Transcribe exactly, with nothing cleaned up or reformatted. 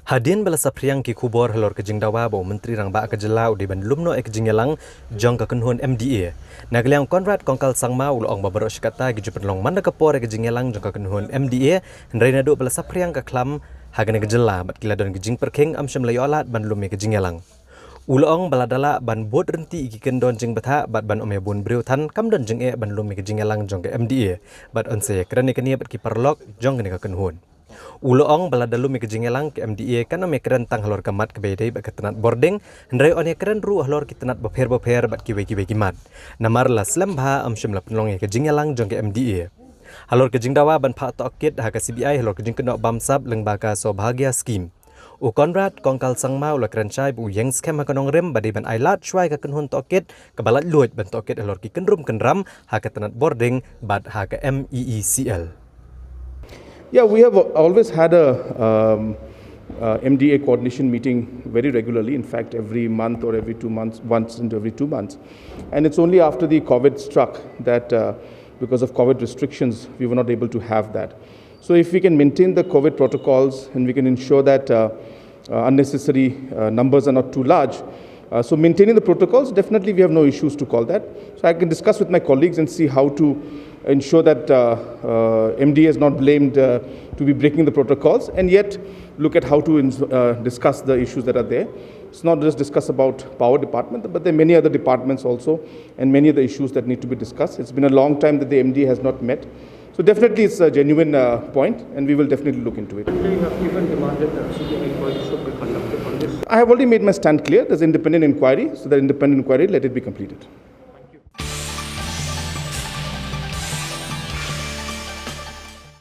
Hadien ba la saphriang ki khubor halor ka jingdawa ba u Myntri Rangbah ka jylla u dei ban lum noh ïa ka jingïalang jong ka kynhun M D A, na ka liang Conrad Kongkal Sangma u la ong ba baroh shi katta ki ju pynlong man la ka por ïa ka jingïalang jong ka kynhun M D A, hynrei naduh ba la saphriang ka khlam ha kane ka jylla bad ki la don ki jingpyrkhing, ym shym la ïoh lad ban lum ïa ka jingïalang. U la ong ba lada lah ban bud rynti ïa ki kyndon jingbthah bad ban ym ïa bun briew than, kam don jingeh ban lum ïa ka jingïalang jong ka M D A bad yn sa ïakren ïa kane bad ki paralok jong kane ka kynhun. U la ong ba lada lum ïa ka jingïalang ka M D A kan ym ïakren tang halor ka mat kaba ïadei bad ka tnat bording, hynrei yn ïakren ruh halor ki tnat bapher bapher bad kiwei kiwei ki mat. Namar la slem bha ym shym la pynlong ïa ka jingïalang jong ka M D A. Halor ka jingdawa ban phah tohkit ha ka C B I halor ka jingkynnoh bamsap lyngba ka Saubhagya Scheme, u Conrad Kongkal Sangma u la kren shai ba u ïeng skhem ha ka nongrim ba dei ban ai lad shuwa ïa ka kynhun tohkit kaba laitluid ban tohkit halor ki kynrum kynram ha ka tnat bording bad ha ka M E E C L. Yeah, we have always had a um, uh, M D A coordination meeting very regularly. In fact, every month or every two months, once into every two months. And it's only after the COVID struck that, uh, because of COVID restrictions, we were not able to have that. So if we can maintain the COVID protocols and we can ensure that uh, uh, unnecessary uh, numbers are not too large, uh, so maintaining the protocols, definitely we have no issues to call that. So I can discuss with my colleagues and see how to ensure that uh, uh, M D A is not blamed uh, to be breaking the protocols, and yet look at how to ins- uh, discuss the issues that are there. It's not just discuss about power department, but there are many other departments also, and many other issues that need to be discussed. It's been a long time that the M D A has not met. So definitely it's a genuine uh, point, and we will definitely look into it. They have even demanded that C B I inquiry should be conducted on this. I have already made my stand clear. There's an independent inquiry, so that independent inquiry, let it be completed.